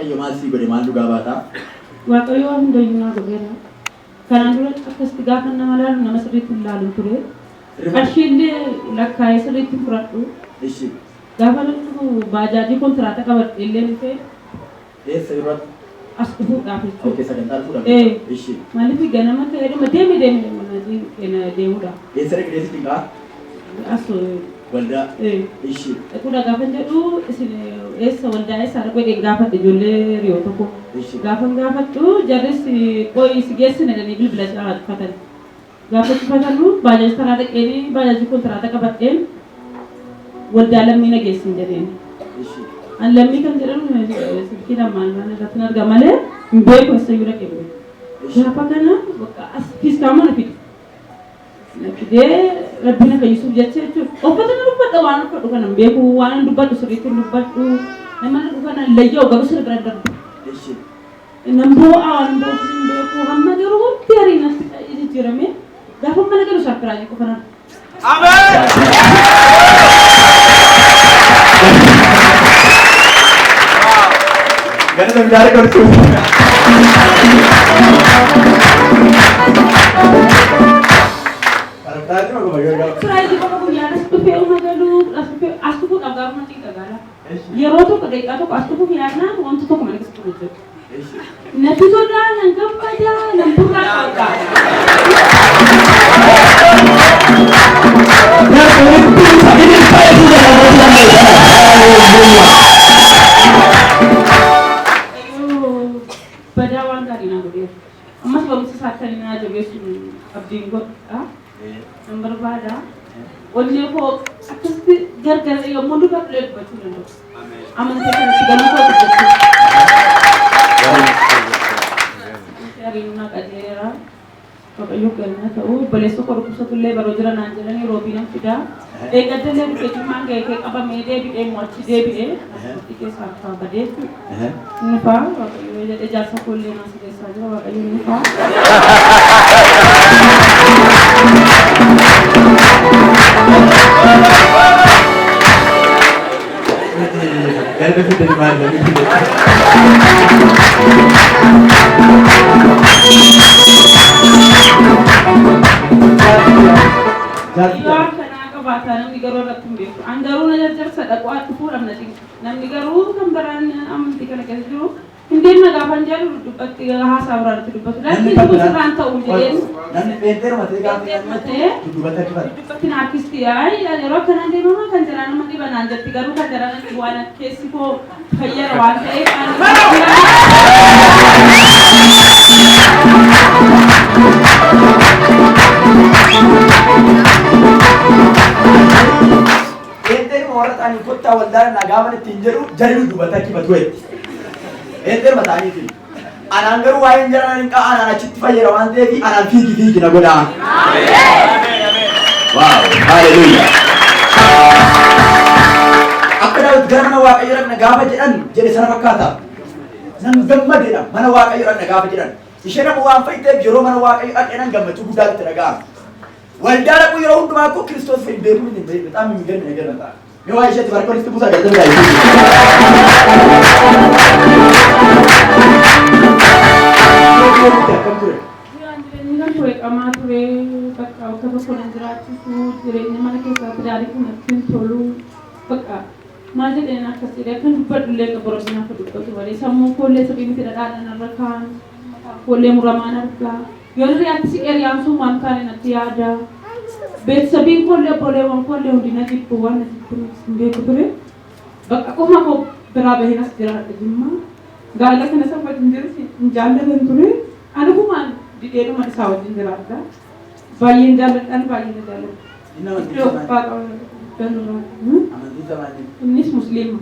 Waaqayyo maal sii godhe, maal dhugaa baataa? Waaqayyo waan hundayyuu naa godheera. Kanaan dura akkasitti gaafa nama laalu nama sirriitti hin laalu ture. Qarshii illee lakkaa'ee sirriitti hin fudhadhu. Ishi. Gaafa nan dhufu baajaajii kontiraata qabadhe illee dhufee Eessa yeroo as dhufuudhaaf jechuudha. Okay, sagantaa dhufuudhaaf. Ee. Ishi. Maaliif ganama ka'eedhuma deeme deeme mana deemuudha. Eessa dhaqee si cinqaa? As Waldaa. ee. Ishi. Dhaquudha gaafa jedhu isin eessa waldaa eessa dhaquu jedheen gaafadhe ijoollee riyoo tokko. Ishi. Gaafa gaafadhu jarris qoyi si geessina jedhanii bilbila cinaa cufatan. Gaafa cufatanu baajaajii taraa dhaqeeni baajaajii kontiraata qabadheen waldaa lammii na geessin jedheen. Ishi. An lammii kan jedhamu silkii lamaan waan irratti hin arga malee hin beeku, eessayyuu dhaqee hin beeku. Ishi. Gaafa kana bakka as fiiskaamoo na fide. Na fidee Rabbi na fayyisuuf jecha jechuudha. Uffata nan uffadha, waan uffadhu kana hin beeku, waan hin dubbadhu sirriitti hin dubbadhu. Nama na dhufa nan layya'u garuu sirri bira darbu. Ishi. Nan boo'a, waan hin boo'u hin beeku. Hamma garuu wanti ariin natti jijjiirame gaafa mana galu surprise qofa nan. Gara namni godhu. Surprise ma kuma yoo Surprise qofa guyyaan as dhufee uma galuu as dhufee as dhufuudhaaf gaafa mana cinqa gaala. Yeroo tokko daqiiqaa tokko as dhufuuf yaadnaan wanti tokko mana keessatti hojjetu. Ishi. Natti tolaa, nan gammadaa, nan burraa. Badaa waan gaarii naa godheera. Ammas barumsa isaa akka inni naa jabeessu abdiin godha. Nan barbaada. Onnee koo akkasitti gargar yommuu dubbadhu illee dubbachuu danda'u. Amantii kanatti galuu koo dubbachuu. Ariinuu qajeelera. Waaqayyo galma ta'u obboleessa koo dhukkubsatu illee baroo jira naan jedhanii roobii nan fidaa. Eeggadda illee dhufee jimmaan ga'ee kee qabamee deebi'ee mo'achi deebi'ee asitti keessaa akka badee jechuudha. Inni faa Waaqayyo jedhee jaarsa koo illee naa sirreessaa jira, Waaqayyo inni faa. Galma fidanii maal lamii fidanii? Yoo akkanaa qabaataa namni garuu irratti hin beeku. An garuu na jarjarsa, dhaquu dhufuudhaaf na cinqa. Namni garuu kan biraan amantii kana keessa jiru hin deemna gaafa hin jedhu dubbatti haasaa biraatti dubbatu. Laakiin kun sirraan ta'u jedheen. Namni pheenxeeruma ta'e gaafa Pheenxeeruma ta'e. Dudduubatti harkifata. Dubbatti na harkisti, ayi yeroo akkanaa deemama kan jaraa nama dhiba naan jetti, garuu kan jaraa nama dhibu waan keessi koo fayyara waan ta'eef ani. Pheenxeeruma warra ta'anii kottaa waldaa naa gaafa ittiin jedhu jarri dudduubatti harkifatu jetti. Pheenxeeruma ta'aniiti. Anaan garuu waa'een jara hin qa'a, anaan achitti fayyada waan ta'eef anaan fiigi fiigi na godhaa. Wow, hallelujah. Akka Daawit gara mana Waaqayyo dhaqna gaafa jedhan jedhe sana fakkaata. Nan gammadeedha mana Waaqayyo dhaqna gaafa jedhan. Isheen amma waan fayyiteef yeroo mana Waaqayyo dhaqne nan gammachuu guddaa itti dhaga'ama. Waldaa dhaquu yeroo hundumaa akkoo Kiristoos hin beeku hin beeku በጣም የሚገርም ነገር ነው። Mee waa isheetti barka walitti buusaa galtee. Akkam ture? Jireenyi kan ture qamaa ture, bakka bakka tokko nan jiraachisu, jireenya mana keessaa gaarii kun natti hin tolu, bakka maal jedheen akkas jedhee akkan dubbadhu illee borobsi naaf dubbatu malee sammuun koollee sirrii miti, dhadhaan narra kaan mataan koollee muramaan argaa yoo hiriyaatti si eriyaan sun waan taane natti yaada. Beeksisabiin koollee obboleewwan koollee hundi na jibbu, waan na jibbu hin beeku ture. Bakka qoma koo biraa baheen as jiraadha Jimmaa. Gaala kana isa wajjin jiru hin jaallatan ture. Ani kumaan didheedhuma isaa wajjin jiraadha. Baay'een jaalladhaan, baay'een na jaalladha. Inni amantii Iddoo isaa qophaa qaba ganurraa. Amantii isaa maali? Innis Musliima.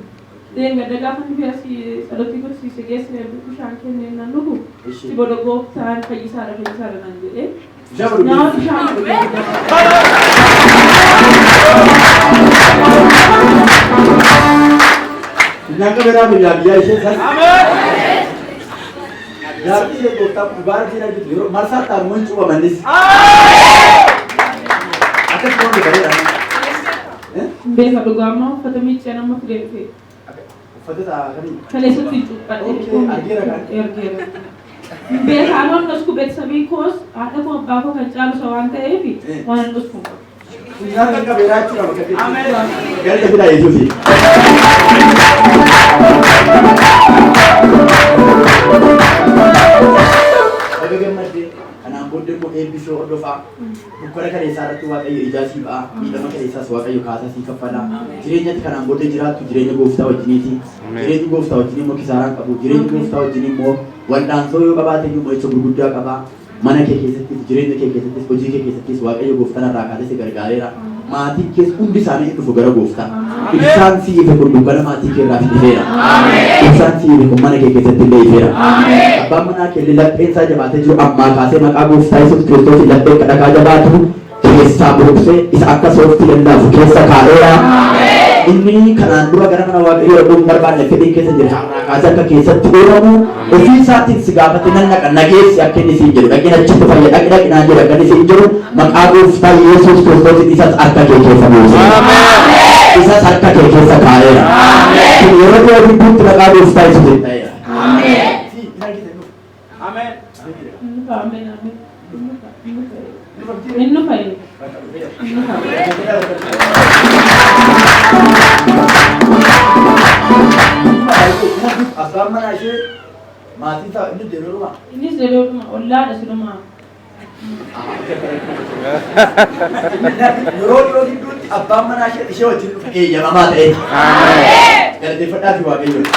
Deengada gaafa nufi asii tsalotii godhsiise geesse bishaan kennee nan dhugu. Ishi. Si booda gooftaan fayyisaadha, fayyisaadha naan jedhee. Bishaan godhu. Nama bishaan dhuge. Funyaan qabeeraa biyyaa biyyaa ishee san. Jaartii ishee gooftaa dhugaa isheen argitu yeroo marsaa ta'an mun cuubamannis. Akkas waan bareeda. Beeka dhugaa ammaa uffata miiccee nama fidee dhufe. Uffata ta'a kamii? Kaleessatti cuuphadhe. Okay, argeera kan. Argeera. Beekaan waan dhosku beeksabii koos haadha koo abbaa koo kan caalu isa waan ta'eef waan hin dhosku. Funyaan kan qabeeraa jechuudha bakka keetti. Galata fidaa Yesuusi. Baga gammaddee kanaan booddee immoo eebbisoo hordofaa. Dukkana kaleessaa irratti Waaqayyo ijaa sii ba'a. Miidhama kaleessaas Waaqayyo kaasaa sii kaffala. Jireenyatti kanaan booddee jiraattu jireenya gooftaa wajjiniiti. Jireenyi gooftaa wajjin immoo kisaaraan qabu. Jireenyi gooftaa wajjin immoo wal'aansoo yoo qabaate iyyuu mo'icha gurguddaa qaba. Mana kee keessattis, jireenya kee keessattis, hojii kee keessattis Waaqayyo gooftaan irraa kaasee si gargaareera. Maatiin kees hundi isaanii hin dhufu gara gooftaa. Ibsaan si ife kun dukkana maatii kee irraa ifeera. Ibsaan si ife kun mana kee keessatti illee ifeera. Abbaan manaa kee illee lapheen isaa jabaatee jiru ammaa kaasee maqaa gooftaa Yesuus Kiristoos laphee akka dhagaa jabaatu keessaa buruqsee isa akka sooftii lallaafu keessa kaa'eera. Inni kanaan dura gara mana Waaqayyoo dhaquu hin barbaanne fedhiin keessa jira. Har'aa kaasee akka keessatti uumamu ofii isaatiin si gaafate nan dhaqa nageessi akka inni siin jedhu dhaqin achitti fayya dhaqi dhaqi naan jedhu akka inni siin jedhu maqaa gooftaa Yesuus Kiristoos isas harka kee keessa buuseera. Isas harka kee keessa kaa'eera. Kun yeroo dhiyoo gidduutti maqaa gooftaa Yesuusiin ta'eera. Si, hin argite nu. Ameen ameen. Inni fayyada. Inni fayyada. Abbaan manaa ishee maatiin isaa inni deebi'uuma. Innis deebi'uuma ollaadha silumaa. Yeroo dhiyoo gidduutti abbaan manaa ishee ishee wajjin dhufe eeyyamamaa ta'e. Galateeffadhaa fi Waaqayyoon.